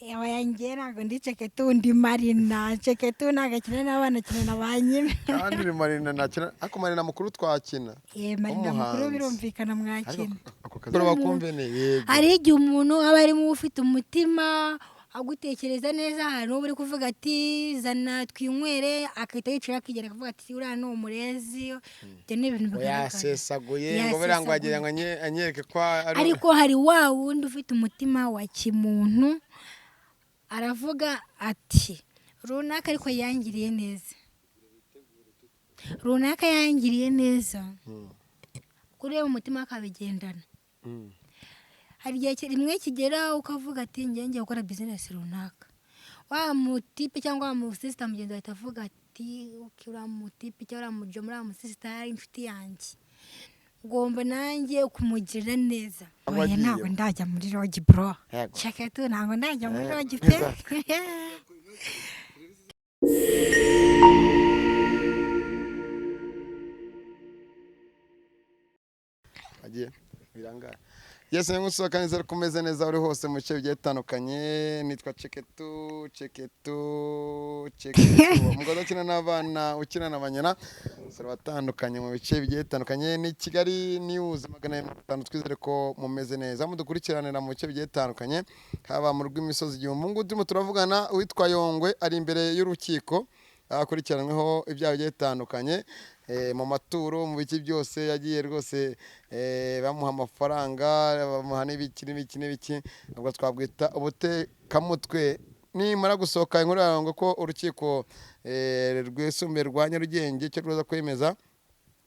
Oya, njye ntabwo ndi Ceketu, ndi Marina. Ceketu ntabwo akina n'abana, akina na ba nyina. Kandi uri Marina, ntakina, ariko Marina mukuru twakina. Marina mukuru. W'umuhanzi. Birumvikana mwakina. Ako kazi bakumve ne yego. Hari igihe umuntu aba arimo ufite umutima agutekereza neza, hari n'uba uri kuvuga ati zana twinywere, agahita yicara akigera akavuga ati uriya ni umurezi. Ibyo ni ibintu bigaragara. Yasesaguye ngo buriya ngo agira ngo anyereke ko ari Ariko hari wa wundi ufite umutima wa kimuntu, aravuga ati runaka ariko yangiriye neza, runaka yangiriye neza, kuri we umutima akabigendana. Hari igihe rimwe kigera ukavuga ati ngiye ngiye gukora business runaka, wa mutipe cyangwa wa musisita mugenzi wawe ahita avuga ati "Ok, uriya mutipe cyangwa uriya mujoma, uriya musisita ari inshuti yanjye, ngomba nanjye kumugirira neza." Cyangwa Oya, agiye. ntabwo ndajya muri lodge, bro. Yego. Ceketu, ntabwo ndajya muri lodge pe. Agiye birangara. Yes, ni nkusohoka neza ariko umeze neza uri hose mu bice bigiye bitandukanye. Nitwa Ceketu, Ceketu, Ceketu. Umugore ukina n'abana, ukina na banyina. Sura batandukanye mu bice bigiye bitandukanye. Ni Kigali News 250, twizere ko mumeze neza. Mudukurikiranira mu bice bigiye bitandukanye, haba mu rw'imisozi igihumbi. Ubu turimo turavugana uwitwa Yongwe ari imbere y'urukiko akurikiranyweho ibyaha bigiye bitandukanye, mu maturo, mu biki byose yagiye rwose, bamuha amafaranga, bamuha n'ibiki n'ibiki n'ibiki, ubwo twabwita ubutekamutwe. Nimara gusohoka inkuru yawe ngo ko urukiko rwisumbuye rwa Nyarugenge cyo ruza kwemeza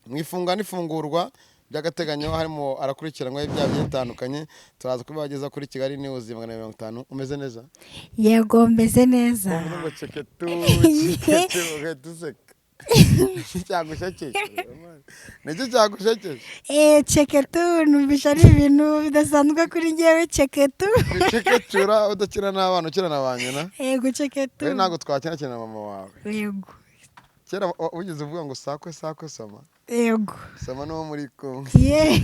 mu ifunga n'ifungurwa by'agateganyo harimo arakurikiranwaho ibyaha bigiye bitandukanye, turaza kubibageza kuri Kigali News 250. Umeze neza? Yego, meze neza. Uvuga ngo Ceketu, Ceketu, ugahita useka. Niki cyagushekeje? Niki cyagushekeje? Ceketu numvisha ari ibintu bidasanzwe kuri njyewe, Ceketu. Ceketura udakina n'abana, ukina na ba nyina. Yego, Ceketu. We ntabwo twakina, kina na mama wawe. Yego. Kera wigeze uvuga ngo sakwe sakwe soma. Yego. Soma n'uwo muri kumwe. Ye.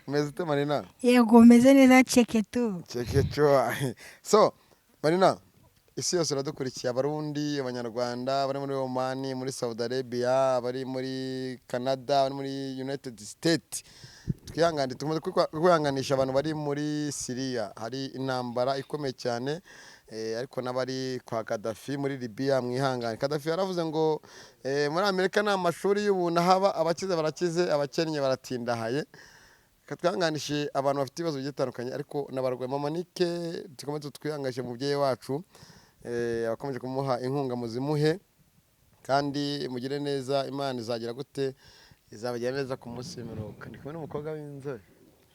Umeze ute, Marina? Yego, meze neza, Ceketu. Ceketura. So, Marina, isi yose iradukurikiye, Abarundi, Abanyarwanda, abari muri Oman, muri Saudi Arabia, abari muri Canada, abari muri United States. Twihangane, tumaze kwihanganisha abantu bari muri Syria, hari intambara ikomeye cyane, ariko n'abari kwa Gaddafi muri Libya mwihangane. Gaddafi yaravuze ngo muri Amerika nta mashuri y'ubuntu haba, abakize barakize, abakennye baratindahaye. Twihanganishe abantu bafite ibibazo bigiye bitandukanye, ariko n'abarwayi. Mama Nike, dukomeze twihanganishe umubyeyi wacu, abakomeje kumuha inkunga muzimuhe, kandi mugire neza. Imana izagira gute? Izabagira neza ku munsi w'imperuka. Ndi kumwe n'umukobwa w'inzobe.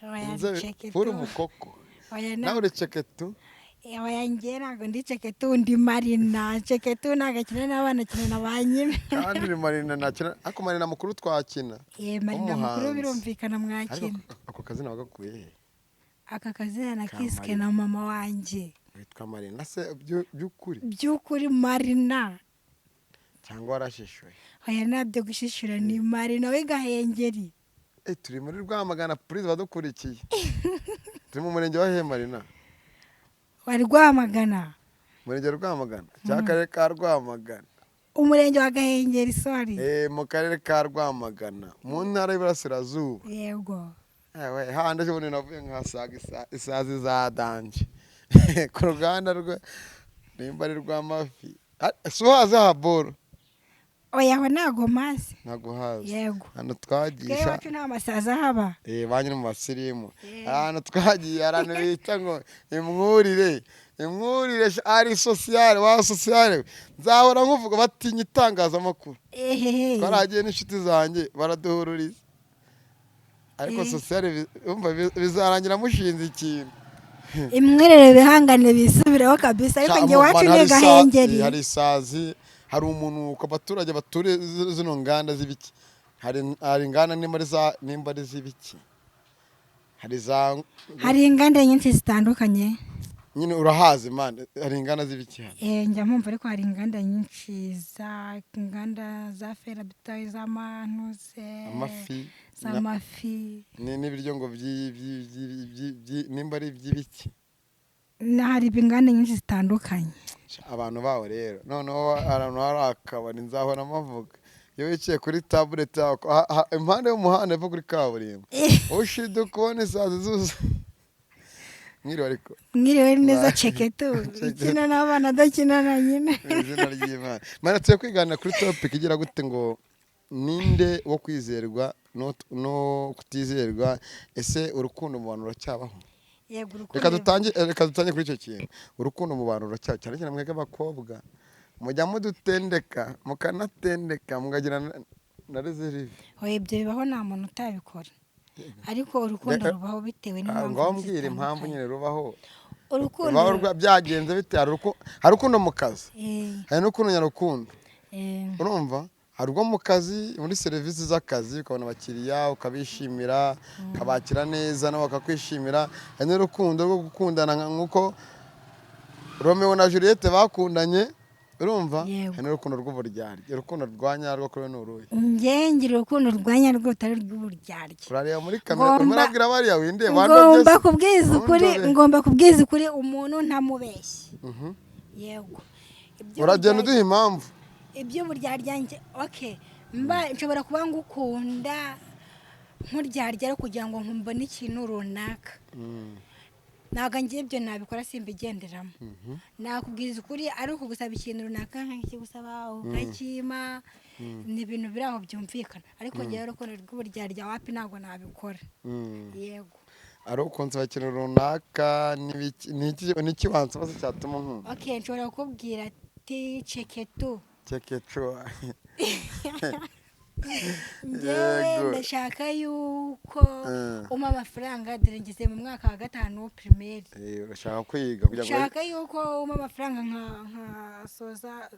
Oya, Inzobe Ceketu. uri umukoko. Oya, Nawe ntabwo uri Ceketu. Oya, njye ntabwo ndi Ceketu, ndi Marina. Ceketu ntabwo akina n'abana, akina na ba nyina. Kandi uri Marina, ntakina, ariko Marina mukuru twakina. Marina mukuru. W'umuhanzi. Birumvikana Ariko mwakina. ako kazina wagakuye he? Aka kazina nakiswe Marina. na mama wanjye. Witwa Marina se by'ukuri? By'ukuri, Marina. Cyangwa warashishuye? Oya, ntabyo gushishura, ni Marina w'Igahengeri. Turi muri Rwamagana, purize badukurikiye. Turi mu murenge wa he, Marina? Wa Rwamagana. Umurenge wa Rwamagana cyangwa akarere ka Rwamagana? Umurenge wa Gahengeri, sorry. Mu karere ka Rwamagana, mu ntara y'Iburasirazuba. Yego. Ewe, handi ejo bundi navuye nkahasaga isazi za danger ku ruganda rwe, nimba ari rw'amafi. Ah, si uhazi aha boro? Oya, aho ntago mazi. Ntabwo uhazi? Yego. Hano Twe twagiye iwacu nta masazi ahaba. Banki no mu basirimu. Ahantu twagiye, hari ahantu bita ngo imwurire, imwurire ari sociale wa sociale, nzahora nkuvuga, batinya itangazamakuru. Ehehe. Twaragiye n'inshuti zanjye baraduhururiza, ariko sociale umva bizarangira mushinze ikintu. Imwerere bihangane bisubireho kabisa, ariko njye iwacu ni Gahengeri. Hari isazi, hari umunuko, abaturage baturiye zino nganda z'ibiki, hari inganda nimba ari za, nimba ari z'ibiki, hari za Hari inganda nyinshi zitandukanye. Nyine urahazi man, hari inganda z'ibiki hano? Njya mpumva, ariko hari inganda nyinshi, za inganda za ferabeto, iz'amantuze, Amafi z'amafi. N'ibiryo ngo nimba ari iby'ibiki. Hari inganda nyinshi zitandukanye. Abantu bawe rero noneho ahantu hari akabari nzahora mpavuga. Iyo wicaye kuri tablet yawe impande y'umuhanda epfo kuri kaburimbo, ushida ukubona isazi zuzuye. Mwiriwe ariko. Mwiriwe neza Ceketu, ukina n'abana adakina na nyina. Mu izina ry'Imana. Mana, tugiye kwiganira kuri topic igira gute ngo ninde wo kwizerwa no kutizerwa? Ese urukundo mu bantu ruracyabaho? Yego, urukundo. Reka dutangire kuri icyo kintu. Urukundo mu bantu ruracyabaho, cyane cyane mwebwe abakobwa mujya mudutendeka, mukanatendeka, mukagira na reserve. Oya, ibyo bibaho, nta muntu utabikora, ariko urukundo rubaho bitewe n'impamvu Ngaho mbwira impamvu zitandukanye. nyine rubaho. Urukundo Rubaho byagenze bite? Hari urukundo mu kazi, hari n'urukundo nyarukundo. Urumva, hari urwo mu kazi, muri serivisi z'akazi, ukabona abakiriya ukabishimira, ukabakira neza nabo bakakwishimira. Hari n'urukundo rwo gukundana nk'uko Romeo na Juliette bakundanye, urumva? Yego. Hari n'urukundo rw'uburyarya. Urukundo rwa nyarwo kuri we ni uruhe? Njye ngira urukundo rwa nyarwo rutari urw'uburyarya. Urareba muri kamera, urimo urabwira bariya windeba. Ngomba kubwiza ukuri. Undore. Ngomba kubwiza ukuri umuntu ntamubeshye. Yego. Uragenda uduha impamvu. Iby'uburyarya njye, okay, mba nshobora kuba ngukunda nkuryarya ariko kugira ngo mbone ikintu runaka. Ntabwo ngiye ibyo nabikora, simbigenderamo. Nakubwiza ukuri ari ukugusaba ikintu runaka nkakigusaba ukakima, ni ibintu biri aho byumvikana, ariko ngewe urukundo rw'uburyarya wapi, ntabwo nabikora. Yego. Ari ukunsaba ikintu runaka n'iki wansaba se cyatuma nkunda? Okay, nshobora kukubwira ati: "Ceketu, Cekecua." njyewe Yego. ndashaka yuko umpa amafaranga, dore ngeze mu mwaka wa gatanu primaire." Urashaka kwiga kugira ngo Nshaka yuko umpa amafaranga nkasoza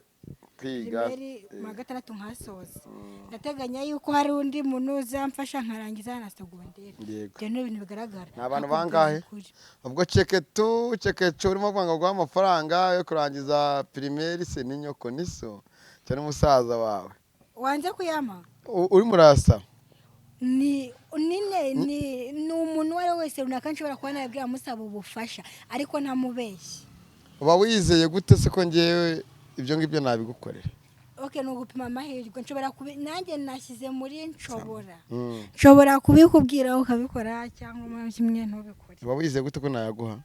kwiga. primaire mu wa gatandatu nkasoza. Ndateganya yuko hari undi muntu uzamfasha nkarangiza na segonderi. Ibyo ni ibintu bigaragara. Ni abantu Nakubwiza bangahe? ukuri. Ubwo Ceketu, Cekecu, urimo kuvuga ngo guha amafaranga yo kurangiza primaire, se ni nyoko, ni so, cyangwa musaza wawe? Wanze kuyampa. Urimo urasaba? Ni nine, ni umuntu uwo ari we wese runaka nshobora kuba nabwira amusaba ubufasha, ariko ntamubeshye. Uba wizeye gute se ko ngewe ibyo ngibyo nabigukorera? Okay, ni ugupima amahirwe. Nshobora kubi nanjye nashyize muri nshobora nshobora kubikubwira ukabikora, cyangwa muri kimwe ntubikore. Uba wizeye gute ko nayaguha?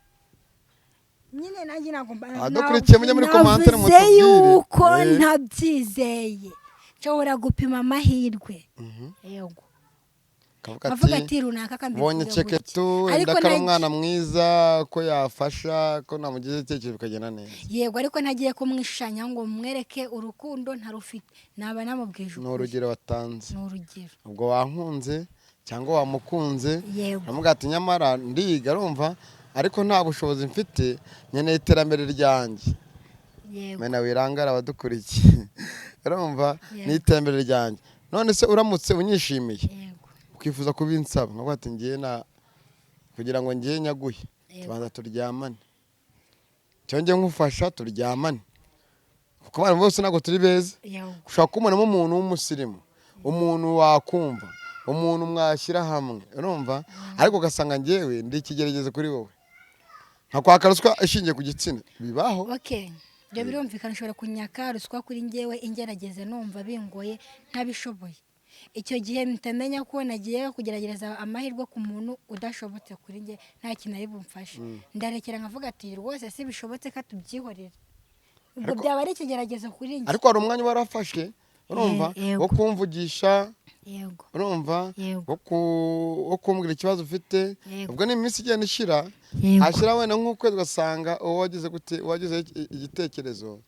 Nyine nanjye ntabwo Abadukurikiye mujye muri commentaire navuze mutubwire. yuko ntabyizeye, nshobora gupima amahirwe. Yego. Kavuga avuga ati ati runaka mbonye kambivuge gutya. Ceketu Ariko wenda ko ari umwana mwiza, ko yafasha, ko namugize igitekerezo bikagenda neza. Yego, ariko ntagiye kumwishushanya ngo mwereke urukundo ntarufite, naba namubwije Ni ukuri. urugero watanze. Ni urugero. Ubwo wankunze cyangwa wamukunze, Yego. uramuga ati: "Nyamara ndiga, arumva, ariko nta bushobozi mfite, nkeneye iterambere ryanjye." Yego. Mena wirangara abadukurikiye, urumva? Yego. Ni iterambere ryanjye. None se uramutse unyishimiye, Yego. ukifuza kubinsaba, nkavuga ati ngiye na kugira ngo ngiye nyaguhe, Yego. tubanza turyamane, cyongeye nkufasha turyamane, kuko abantu bose ntabwo turi beza. Yego. Ushobora kubonamo umuntu w'umusirimu, umuntu wakumva, umuntu mwashyira hamwe, urumva? Ariko ugasanga ngewe ndi ikigeragezo kuri wowe, nka kwaka ruswa ishingiye ku gitsina bibaho. Okay, ibyo birumvikana. Ushobora kunyaka ruswa kuri njyewe ingerageze, numva bingoye ntabishoboye. Icyo gihe mpita menya ko nagiye kugerageza amahirwe ku muntu udashobotse kuri njye, nta kintu ari bumfashe. Ndarekera nkavuga ati: "Rwose si bishobotse, ko tubyihorera." Ubwo byaba ari ikigeragezo kuri njye. Ariko hari umwanya uba warafashe, urumva, Yego. wo kumvugisha, Yego. urumva, Yego. wo kumbwira ikibazo ufite. Yego. Ubwo ni iminsi igenda ishira, Yego. hashira wenda nk'ukwezi, ugasanga uwo wagize gute, uwagize igitekerezo,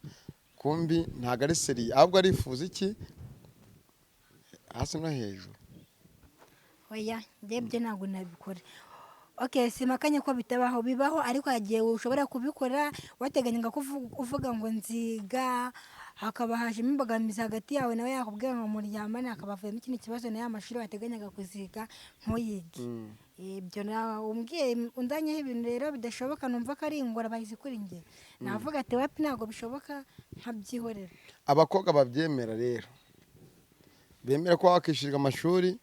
kumbi ntabwo ari sérieux, ahubwo arifuza iki hasi no hejuru. Oya, ndebye ntabwo nabikora. Okay, simakanye ko bitabaho, bibaho, ariko hagiye ushobora kubikora wateganyaga ko uvuga ngo nziga, hakaba hajemo imbogamizi hagati yawe nawe, yakubwira ngo muryamane, hakaba havuyemo ikindi kibazo, nayo amashuri wateganyaga kuziga ntuyige. Ibyo nawe umbwiye unzanyeho ibintu rero bidashoboka, numva ko ari ingorabahizi kuri njye, navuga ati: "Wapi, ntabwo bishoboka," nkabyihorera. Abakobwa babyemera rero, bemera ko wakishyurwa amashuri,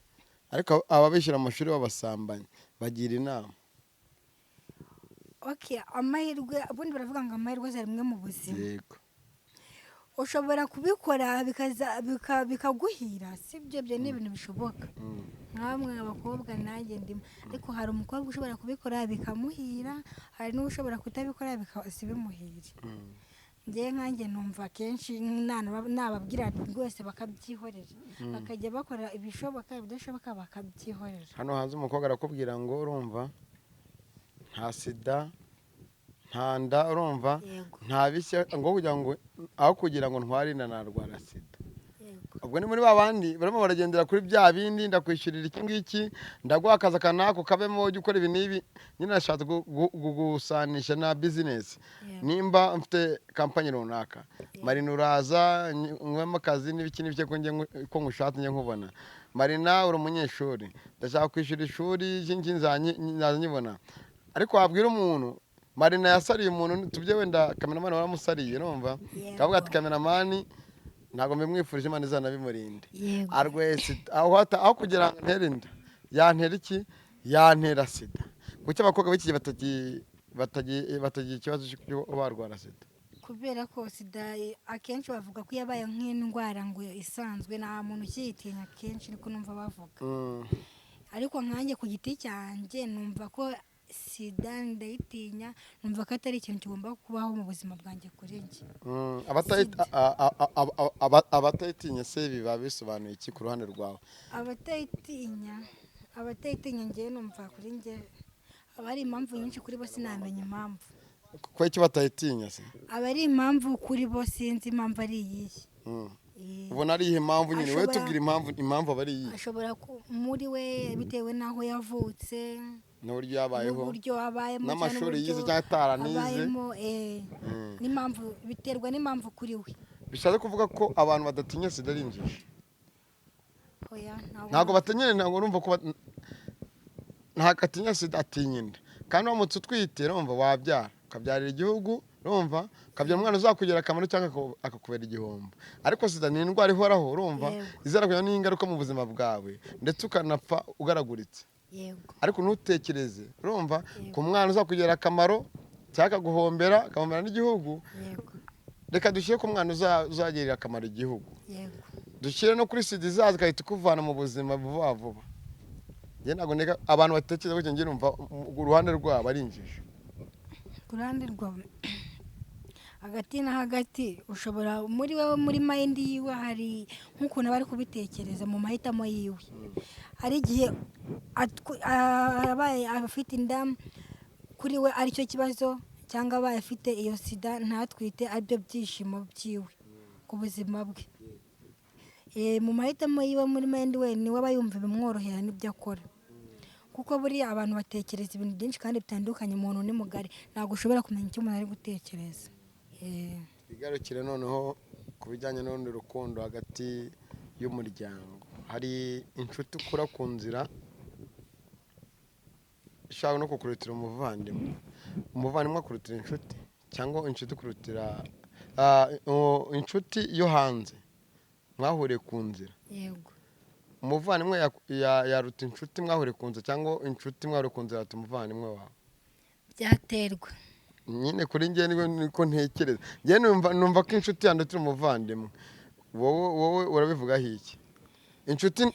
ariko ababishyura amashuri babasambanya, bagira inama. Okay, amahirwe, ubundi baravuga ngo amahirwe aza rimwe mu buzima. Yego. Ushobora kubikora bikaguhira, sibyo? Ibyo ni ibintu bishoboka. Nkamwe abakobwa nanjye ndimo, ariko hari umukobwa ushobora kubikora bikamuhira, hari n'ushobora kutabikora bimuhira. Njyewe nkanjye numva akenshi nababwira rwose bakabyihorera, bakajya bakora ibishoboka, ibidashoboka bakabyihorera. Hano hanze umukobwa arakubwira ngo urumva nta sida, nta nda, urumva nta bishya, ngo kugira ngo aho kugira ngo ntware inda narwara sida. Ubwo ni muri ba bandi barimo baragendera kuri bya bindi, ndakwishyurira iki ngiki, ndaguha akazi aka n'ako kabemo, ujye ukora ibi n'ibi. Nyine nashatse gusanisha na bizinesi. Nimba mfite kampani runaka, Marina uraza nywemo akazi n'ibiki n'ibiki, ko nkushatse njye nkubona. Marina uri umunyeshuri, ndashaka kwishyura ishuri, iki ngiki nzaza nyibona. Ariko wabwira umuntu Marina yasariye umuntu, tubye wenda kameramani waramusariye, urumva? Kavuga ati kameramani ntabwo mbimwifurije, Imana izanabimurinde. Arwaye sida, aho kugira ngo ntere inda yantera iki? Yantera sida. Kuki abakobwa b'iki gihe batagira ikibazo cyo barwara sida? Kubera ko sida akenshi bavuga ko yabaye nk'indwara ngo isanzwe, nta muntu ukiyitinya akenshi, niko numva bavuga. Ariko nkanjye ku giti cyanjye numva ko sida ndayitinya, numva ko atari ikintu kigomba kubaho mu buzima bwanjye kuri njye. Abatayitinya se biba bisobanuye iki ku ruhande rwawe? Abatayitinya njye numva kuri njye aba ari impamvu nyinshi kuri bo, sinamenya impamvu. Kuko iki batayitinya se? Aba ari impamvu kuri bo, sinzi impamvu ari iyihe. Ubona ari iyihe mpamvu nyine? Wowe tubwira impamvu aba ari iyihe. Ashobora muri we bitewe n'aho yavutse, n'uburyo yabayeho, n'uburyo abayemo, n'amashuri yize cyangwa ataranize, n'impamvu, biterwa n'impamvu kuri we. Bishatse kuvuga ko abantu badatinya sida ari injiji? Ntabwo batinya, ntabwo urumva ko ntabwo atinya sida, atinya inda. Kandi uramutse utwite urumva wabyara, ukabyarira igihugu, urumva ukabyara umwana uzakugira akamaro cyangwa akakubera igihombo. Ariko sida ni indwara ihoraho, urumva izakugiraho n'ingaruka mu buzima bwawe, ndetse ukanapfa ugaraguritse. Ariko ntutekereze urumva ku mwana uzakugira akamaro cyangwa akaguhombera, akahombera n'igihugu. Reka dushyire ku mwana uzagirira akamaro igihugu. Dushyire no kuri sida izaza igahita ikuvana mu buzima vuba vuba. Njye ntabwo ndeka abantu batekereza gutya, njye numva uruhande rwabo ari injiji. Ku ruhande rwabo hagati na hagati ushobora muri wewe, muri mind yiwe hari nk'ukuntu bari kubitekereza mu mahitamo yiwe. Hari igihe abaye afite inda kuri we aricyo kibazo, cyangwa abaye afite iyo sida ntatwite aribyo byishimo byiwe ku buzima bwe. Mu mahitamo yiwe muri mind we niwe aba yumva bimworohera n'ibyo akora. Kuko buriya abantu batekereza ibintu byinshi kandi bitandukanye, umuntu ni mugari ntabwo ushobora kumenya icyo umuntu ari gutekereza. Igarukire noneho ku bijyanye n'urundi rukundo hagati y'umuryango. Hari inshuti ukura ku nzira ishaka no kukurutira umuvandimwe, umuvandimwe akurutira inshuti, cyangwa inshuti ikurutira inshuti yo hanze mwahuriye ku nzira. Yego. Umuvandimwe yaruta inshuti mwahuriye ku nzira, cyangwa inshuti mwahuriye ku nzira yaruta umuvandimwe wawe? Byaterwa. Nyine kuri njye niko ntekereza. Njye numva ko inshuti yandutira umuvandimwe. Wowe urabivugaho iki? Inshuti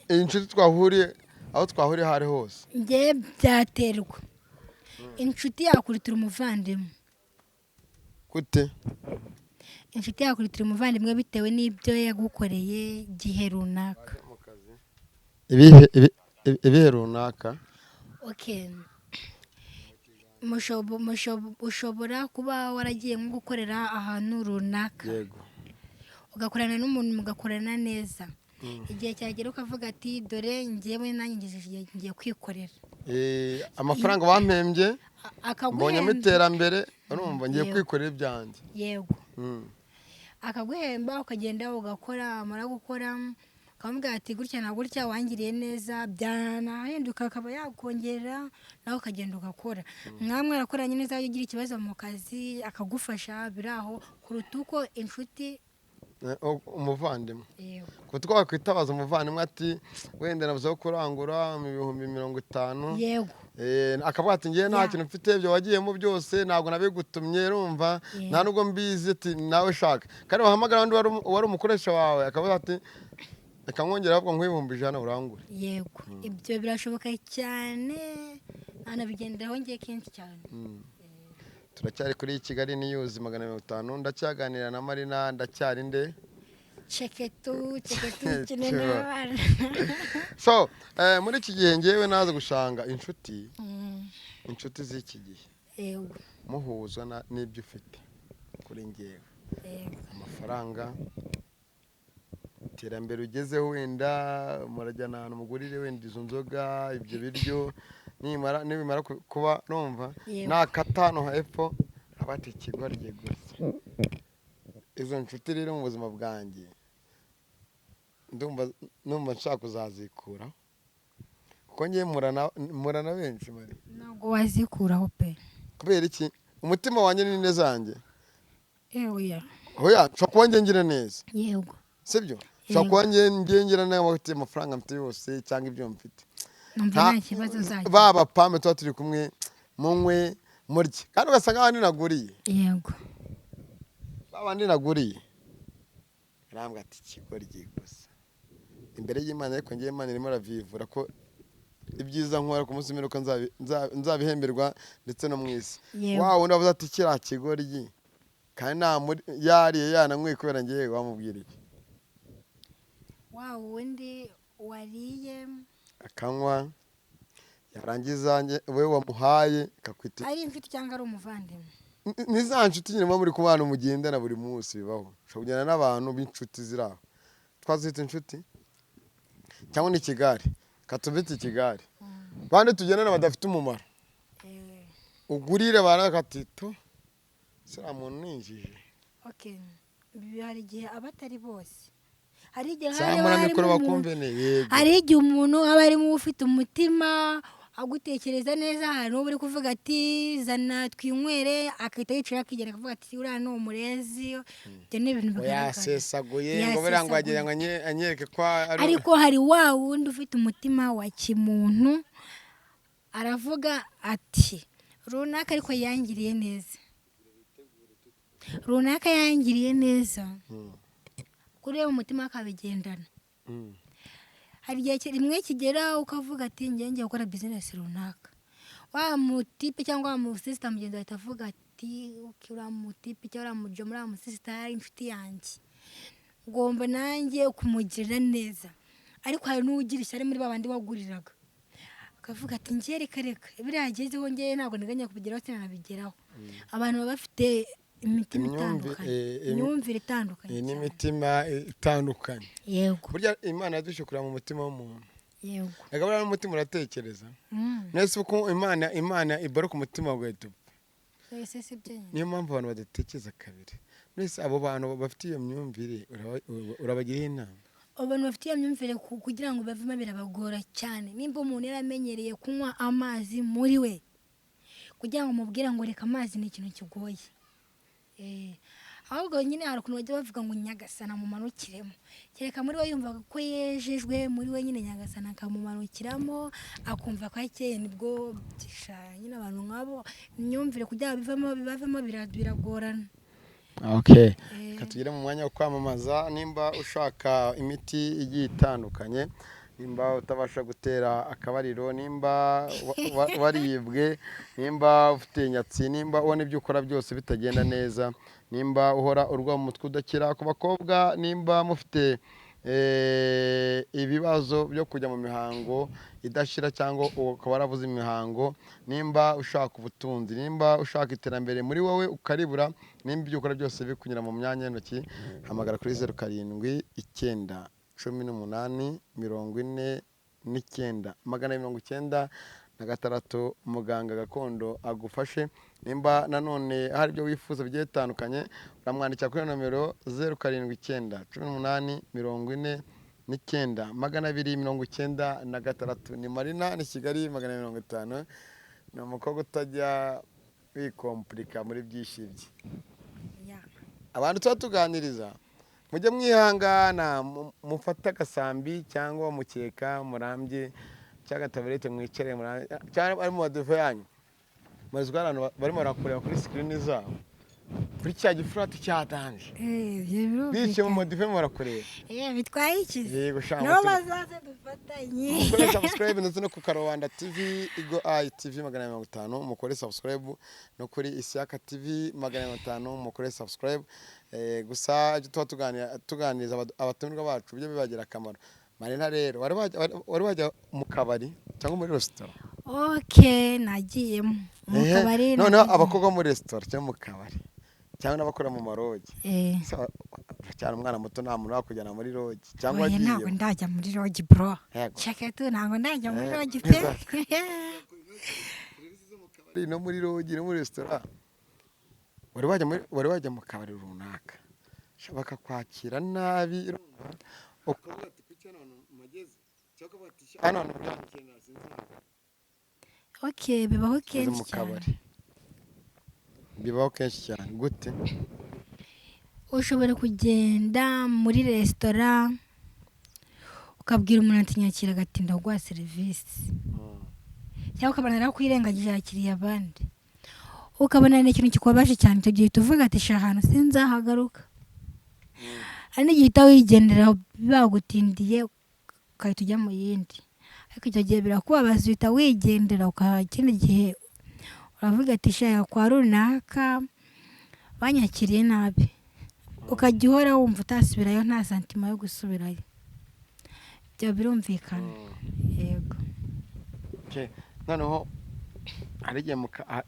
twahuriye aho twahuriye hari hose. Njye byaterwa. Inshuti yakurutira umuvandimwe. Gute? Inshuti yakurutira umuvandimwe bitewe n'ibyo yagukoreye gihe runaka. Ibihe runaka? Okay. Ushobora kuba waragiye nko gukorera ahantu runaka. Yego. Ugakorana n'umuntu mugakorana neza. Igihe cyagera ukavuga ati dore njyewe nanjye ngejeje ngiye kwikorera. Amafaranga wampembye mbonyemo iterambere, urumva ngiye kwikorera ibyanjye. Yego. Akaguhemba ukagenda ugakora, amara gukora ukamubwira ati gutya na gutya wangiriye neza, byanahinduka akaba yakongera nawe ukagenda ugakora. Mwamwe arakoranye neza, ugira ikibazo mu kazi akagufasha biraho kuruta uko inshuti umuvandimwe. Kuko wakwitabaza umuvandimwe ati wenda nabuze aho kurangura mu 50,000. Yego. Akavuga ati ngewe nta kintu mfite, ibyo wagiyemo byose ntabwo nabigutumye, urumva nta nubwo mbizi, ati nawe shaka. Kandi wahamagara undi wari umukoresha wawe akavuga ati reka mwongera ahubwo nk'100,000 urangure. Yego, ibyo birashoboka cyane, anabigenderaho ngiye kenshi cyane. Turacyari kuri Kigali News 250, ndacyaganira na Marina, ndacyari nde? Ceketu, ceketu kinene abana. So muri iki gihe ngewe naza gushanga inshuti, inshuti z'iki gihe muhuzwa n'ibyo ufite kuri ngewe, amafaranga, iterambere ugezeho, wenda murajyana ahantu mugurire wenda izo nzoga, ibyo biryo, nibimara kuba numva nakata hano hepfo abati ikigoryi gusa. Izo nshuti rero mu buzima bwanjye ndumva nshaka kuzazikura, kuko ngiye murana benshi. Mari ntabwo wazikuraho pe. Kubera iki? Umutima wanjye ni neza yanjye. Ewe oya, nshobora kuba ngira neza. Yego, sibyo? Nshobora kuba ngira neza amafaranga mfite yose cyangwa ibyo mfite, baba pame tuba turi kumwe, munywe murye, kandi ugasanga abandi naguriye. Yego, abandi naguriye arambwa ati ikigoryi gusa imbere y'Imana. Ariko ngiye Imana irimo aravivura ko ibyiza nkora ku munsi w'imperuka nzabihemberwa ndetse no mu isi. Wa wundi wavuze ati kiriya kigoryi kandi yariye yananywe kubera ngiye, wamubwira iki? Wa wundi wariye akanywa yarangiza we wamuhaye akakwita ari inshuti cyangwa ari umuvandimwe. Ni za nshuti nyine muba muri kubana mugendana buri munsi, bibaho. Ushobora kugendana n'abantu b'inshuti ziri aho, twazita inshuti cyangwa ni ikigare, katubita ikigare, bandi tugendana badafite umumaro, ugurire barakatito sira muntu ninjije. Okay, hari igihe abatari bose, hari igihe hari igihe umuntu aba arimo ufite umutima agutekereza neza, hari n'ubu uri kuvuga ati zana twinywere, akahita yicara akigera akavuga ati uriya ni umurezi. Ibyo ni ibintu bigaragara. Yasesaguye ngo buriya ngo agira ngo anyereke ko ari. Ariko hari wa wundi ufite umutima wa kimuntu, aravuga ati runaka ariko yangiriye neza, runaka yangiriye neza, kuri we umutima akabigendana. Hari igihe rimwe kigera ukavuga ati ngiye ngiye gukora bizinesi runaka, wa mutipe cyangwa wa musisita mugenzi ahita avuga ati uriya mutipe cyangwa uriya mujoma, uriya musisita ari inshuti yanjye, ngomba nanjye kumugirira neza. Ariko hari n'ugira ishyari muri babandi waguriraga, akavuga ati ngiye reka reka biriya agezeho ngewe ntabwo nteganya kubigeraho, sinanabigeraho. Abantu baba bafite imitima itandukanye, imyumvire itandukanye, n'imitima itandukanye. Yego, burya Imana yadushukura mu mutima w'umuntu. Yego, reka buriya n'umutima uratekereza. Nese uko Imana ibara ku mutima ugahita upfa. Niyo mpamvu abantu badatekereza kabiri. Nese abo bantu bafite iyo myumvire urabagiriye inama? Abantu bafite iyo myumvire kugira ngo bavemo birabagora cyane. Nimba umuntu yaramenyereye kunywa amazi muri we, kugira ngo umubwire ngo reka amazi ni ikintu kigoye. Ahubwo nyine hari ukuntu bajya bavuga ngo Nyagasana mumanukiremo, kereka muri we yumvaga ko yejejwe, muri we nyine Nyagasana akamumanukiramo akumva ko akeye, nibwo nyine abantu nk'abo imyumvire kugira bivamo bibavemo biragorana. Okay, reka tugere mu mwanya wo kwamamaza. Nimba ushaka imiti igiye itandukanye, nimba utabasha gutera akabariro, nimba waribwe, nimba ufite inyatsi, nimba ubona ibyo ukora byose bitagenda neza, nimba uhora urwa mu mutwe udakira, ku bakobwa nimba mufite ibibazo byo kujya mu mihango idashira cyangwa ukaba warabuze imihango, nimba ushaka ubutunzi, nimba ushaka iterambere muri wowe ukaribura, nimba ibyo ukora byose bikunyura mu myanya y'intoki, hamagara kuri 0 7 9 18 49 296, muganga gakondo agufashe. Nimba nanone hari ibyo wifuza bigiye bitandukanye, uramwandikira kuri nomero 0 7 9 18 49 296. Ni Marina, ni Kigali 250. Ni umukobwa utajya wikompurika muri byinshi bye. Abantu tuba tuganiriza mujye mwihangana, mufate agasambi cyangwa mukeka murambye, Cyangwa taburete mwicare cyangwa ari mu madufe yanyu. Mazwa abantu barimo barakureba kuri screen zabo. Kuri cya gifurati cya danje. Bicaye mu madufe barakureba. Bitwaye iki? Yego shaka. No bazaze dufatanye. Mukore subscribe ndetse no ku Karubanda TV, Igo Eye TV 250, mukore subscribe no kuri Isiaka TV 250, mukore subscribe. Gusa ibyo tuba tuganiriza abatumirwa bacu byo bibagira akamaro. Marina rero wari wajya mu kabari cyangwa muri restaurant? Okay, nagiyemo mu kabari. Noneho abakobwa muri restaurant cyangwa mu kabari cyangwa n'abakora mu marogi. Cyane umwana muto nta muntu wakujyana muri rogi cyangwa agiye. Ntabwo ndajya muri rogi bro. Cheketu ntabwo ndajya muri rogi pe. No muri rogi no muri restaurant. Wari wajya mu kabari runaka. Bakakwakira nabi ukavuga ati kuki hano mageze cyangwa bati hano byankenera sinzi. Okay, bibaho kenshi cyane. Bibaho kenshi cyane gute? Ushobora kugenda muri resitora ukabwira umuntu ati nyakira agatinda kuguha serivisi, cyangwa ukabona narakwirengagije yakiriye abandi, ukabona ni ikintu kikubabaje cyane. Icyo gihe tuvuga ati sha ahantu sinzahagaruka. Hari n'igihe uhita wigendera bagutindiye ugahita ujya mu yindi, ariko icyo gihe birakubabaza uhita wigendera. Ikindi gihe uravuga ati sha kwa runaka banyakiriye nabi, ukajya uhora wumva utasubirayo, nta santima yo gusubirayo. Ibyo birumvikana. Yego. Noneho hari igihe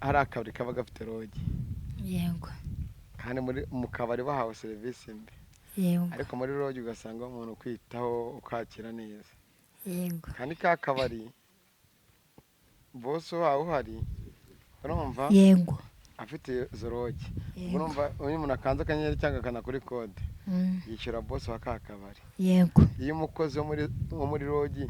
hari akabari kaba gafite rogi. Yego. Kandi mu kabari bahawe serivisi mbi. Yego. Ariko muri rogi ugasanga umuntu kwitaho ukakira neza. Yego. Kandi ka kabari bose wawe uhari urumva? Yego. Afite izo rogi. Urumva uyu umuntu akanze akanyenyeri cyangwa akana kuri kode yishyura bose wa ka kabari. Yego. Iyo umukozi wo muri rogi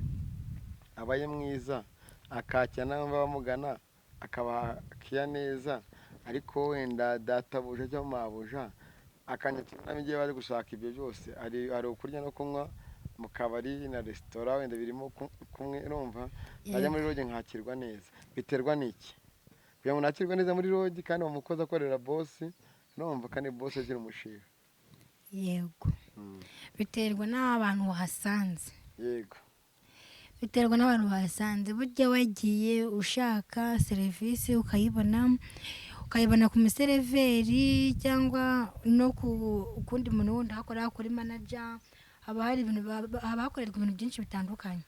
abaye mwiza akakira n'ababa bamugana akabakiya neza, ariko wenda databuja cyangwa mabuja akanyakira nabi igihe bari gushaka ibyo byose, hari ukurya no kunywa mu kabari na resitora wenda birimo kumwe, urumva najya muri rogi nkakirwa neza. Biterwa n'iki kugira ngo nakirwe neza muri rogi kandi uwo mukozi akorera bosi, urumva kandi bosi agira umushinga? Yego. Biterwa n'abantu wahasanze. Yego. Biterwa n'abantu bahasanze. Burya wagiye ushaka serivisi ukayibona ku museriveri cyangwa no ku kundi muntu wundi hakora kuri manager, haba hari ibintu haba hakorerwa ibintu byinshi bitandukanye.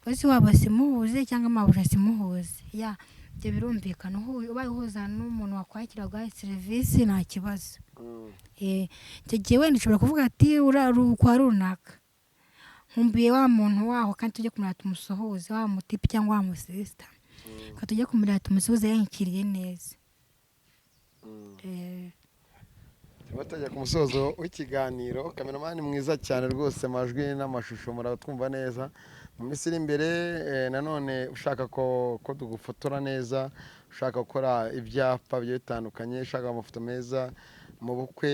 Bosi wabo simuhuze cyangwa mabuja simuhuze. Ya, ibyo birumvikana. Ubaye uhuza n'umuntu wakwakira guhaye serivisi nta kibazo. Icyo gihe wenda ushobora kuvuga ati kwa runaka nkumbuye wa muntu waho kandi tujye kumureba tumusuhuze, wa mutipe cyangwa wa musisita, kandi tujye kumureba tumusuhuze yankiriye neza. Tujya ku musozo w'ikiganiro. Kameramani mwiza cyane rwose, amajwi n'amashusho muratwumva neza. Mu minsi iri imbere nanone ushaka ko tugufotora neza, ushaka gukora ibyapa bigiye bitandukanye, ushaka amafoto meza mu bukwe,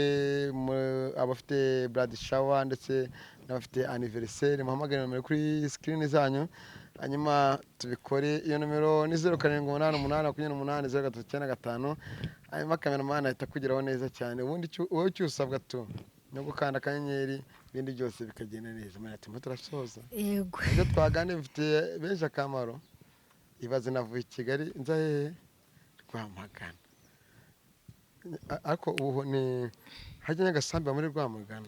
abafite bride shower ndetse n'abafite anniversaire, muhamagare nomero kuri screen zanyu hanyuma tubikore. Iyo nomero ni 0788 28 0395. Hanyuma kameramani ahita akugeraho neza cyane. Ubundi wowe icyo usabwa tu no gukanda akanyenyeri, ibindi byose bikagenda neza. Mwana turimo turasoza. Yego. Ibyo twaganiriye bifitiye benshi akamaro. Ibaze navuye i Kigali nza hehe? Rwamagana. Ariko ubu ni hajya Nyagasambi muri Rwamagana.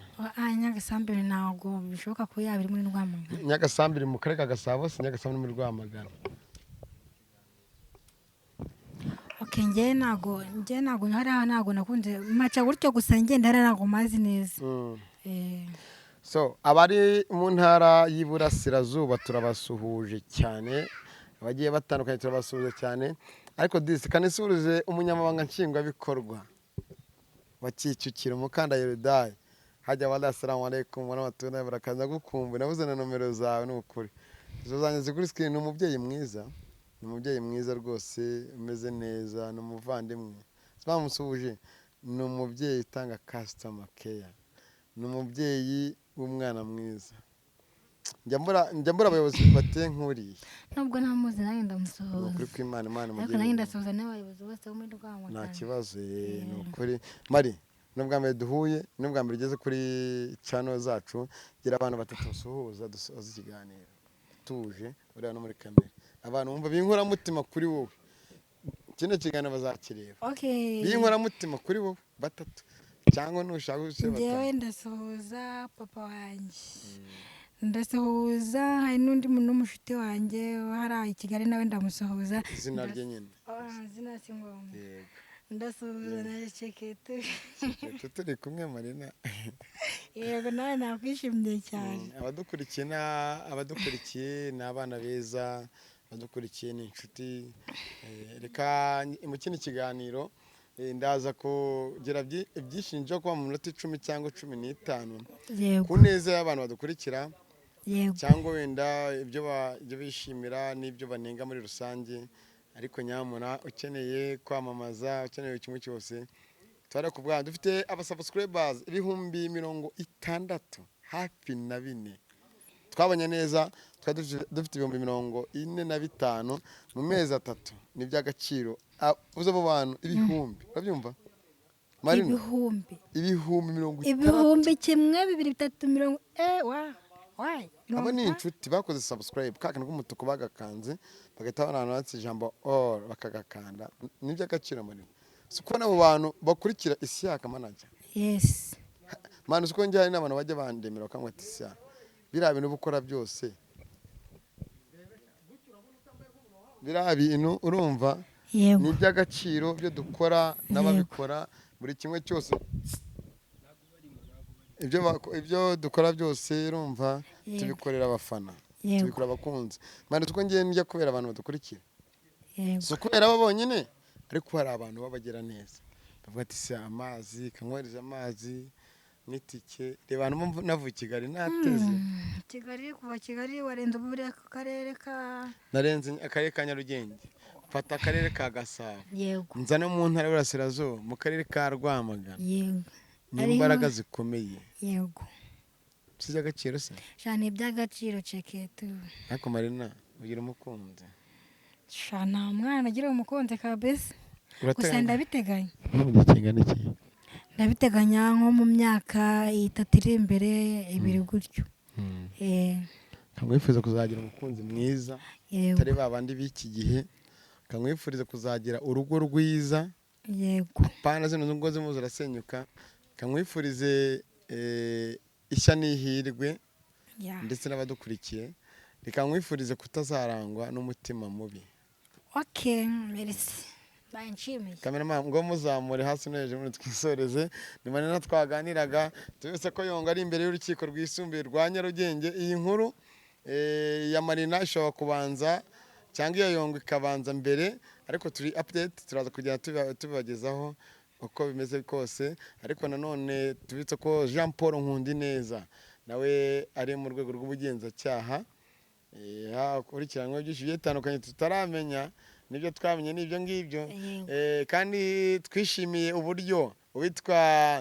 Nyagasambi ntabwo bishoboka ko yaba iri muri Rwamagana. Nyagasambi iri mu karere ka Gasabo, si Nyagasambi muri Rwamagana. Okay, nge ntago hariya ntago nakunze maca gutyo gusa ngenda hariya ntago mazi neza. So abari mu ntara y'Iburasirazuba turabasuhuje cyane, abagiye batandukanye turabasuhuje cyane. Ariko disi kanisurize umunyamabanga nshingwabikorwa wa Kicukiro Mukanda Yerudayi hajya wala assalamu alaikum wa rahmatullahi wa barakatuh. Gukumbu nabuze na nomero zawe n'ukuri izo zanjye zikuri screen. Ni umubyeyi mwiza, ni umubyeyi mwiza rwose, umeze neza, ni umuvandimwe bamusuhuje, ni umubyeyi utanga customer care, ni umubyeyi w'umwana mwiza. Njya mbura abayobozi bateye nk'uriya. Nubwo ntamuzi, nanjye Ni ndamusuhuza. ukuri kw'Imana, Imana Ariko imugirire nanjye neza. ndasuhuza n'abayobozi bose bo muri Rwamagana. Nta kibazo, ni ukuri. Mari, n'ubwa mbere duhuye, n'ubwa mbere ugeze kuri channel zacu, gira abantu batatu usuhuza dusoza ikiganiro tuje. Ureba no muri kamera, abantu bumva b'inkoramutima kuri wowe, kino kiganiro bazakireba. Okay. B'inkoramutima kuri wowe batatu, cyangwa nushaka ushyire Njyewe batanu. ndasuhuza papa wanjye, ndasuhuza, hari n'undi muntu w'umushuti wanjye hariya i Kigali, nawe ndamusuhuza. Izina rye nyine. Ah, izina si ngombwa. Yego. Ndasuhuza na Ceketu. Twe turi kumwe, Marina. Yego, nawe nakwishimiye cyane. Abadukurikiye ni abana beza, abadukurikiye ni inshuti. Reka mu kindi kiganiro ndaza kugira ibyishimo byo kuba mu minota 10 cyangwa 15 ku neza y'abantu badukurikira, cyangwa wenda ibyo bishimira n'ibyo banenga muri rusange. Ariko nyamuna ukeneye kwamamaza, ukeneye kimwe cyose, turakubwira. Dufite abasubscribers 64,000 hafi. Twabonye neza, twari dufite 45,000 mu mezi 3. Ni iby'agaciro. Ah, uzi abo bantu ibihumbi, urabyumva, Marina? Ibihumbi. 60,000. Ibihumbi kimwe, bibiri, bitatu, mirongo wa wayi. Abo ni inshuti bakoze subscribe, ka kantu k'umutuku bagakanze, bagahita babona ahantu handitse ijambo all, bakagakanda. Ni iby'agaciro muri si ukubona abo bantu bakurikira Isiyaka Manager. Yes. Manu, siko njye hari n'abantu bajya bandemera bakambwira ati: "Isiyaka, biriya bintu uba ukora byose, biriya bintu urumva ni iby'agaciro." Byo dukora n'ababikora, buri kimwe cyose, ibyo dukora byose, urumva, tubikorera abafana, tubikorera abakunzi. Manu, siko ngiye njya kubera abantu badukurikira, si ukubera abo bonyine, ariko hari abantu babagira neza bavuga ati: "Se amazi kanywereza amazi n'itike." Reba ahantu navuye i Kigali nateze. Kigali, kuva Kigali warenze buriya ku karere ka Narenze akarere ka Nyarugenge, mfata akarere ka Gasabo, nza no mu ntara y'Iburasirazuba, mu karere ka Rwamagana. Ni imbaraga zikomeye. Si iby'agaciro se? Shana, iby'agaciro, Ceketu. Ariko Marina, ugira umukunzi? Shana, umwana agira umukunzi kabisa, gusa Urateganya ndabiteganya. Nko mu gihe kingana iki? Ndabiteganya nko mu myaka 3 iri imbere, 2 gutyo. Nkamwifuriza kuzagira umukunzi mwiza, atari ba bandi b'iki gihe. Nkamwifuriza kuzagira urugo rwiza, pana zino ngo zirimo zirasenyuka. Kamwifurize ishya n'ihirwe ndetse n'abadukurikiye. Reka nkwifurize kutazarangwa n'umutima mubi. Ok, merci, banshimiye. Cameraman, ngo muzamure hasi no hejuru twisoreze. Ni Marina twaganiraga. Tubise ko Yonga ari imbere y'urukiko rwisumbuye rwa Nyarugenge. Iyi nkuru ya Marina ishobora kubanza cyangwa iya Yongo ikabanza mbere, ariko turi update, turaza kugenda tubibagezaho uko bimeze kose. Ariko nanone tubitse ko Jean Paul Nkundineza nawe ari mu rwego rw'ubugenzacyaha, hakurikiranyweho byinshi bigiye bitandukanye tutaramenya. Nibyo twamenye n'ibyo ngibyo. Kandi twishimiye uburyo uwitwa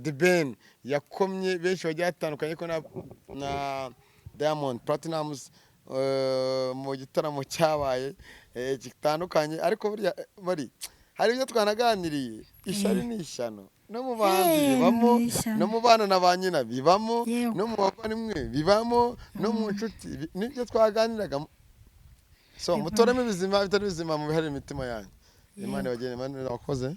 The Ben yakomye benshi bagiye batandukanye, ko na Diamond Platnumz mu gitaramo cyabaye gitandukanye. Ariko burya bari hari ibyo twanaganiriye, ishyari ni ishyano, no mu bahanzi bibamo, ni ishyano. no mu bana na ba nyina bibamo, no mu bavandimwe bibamo, no mu nshuti nibyo twaganiraga. So mutoremo ibizima, bitari bizima mu bihari imitima yanyu. Imana ibagene. Imana irakoze.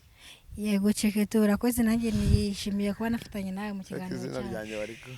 Yego Ceketu, urakoze, nanjye nishimiye kuba nafatanya nawe mu Ariko kiganiro izina cyacu. ryanjye bari ku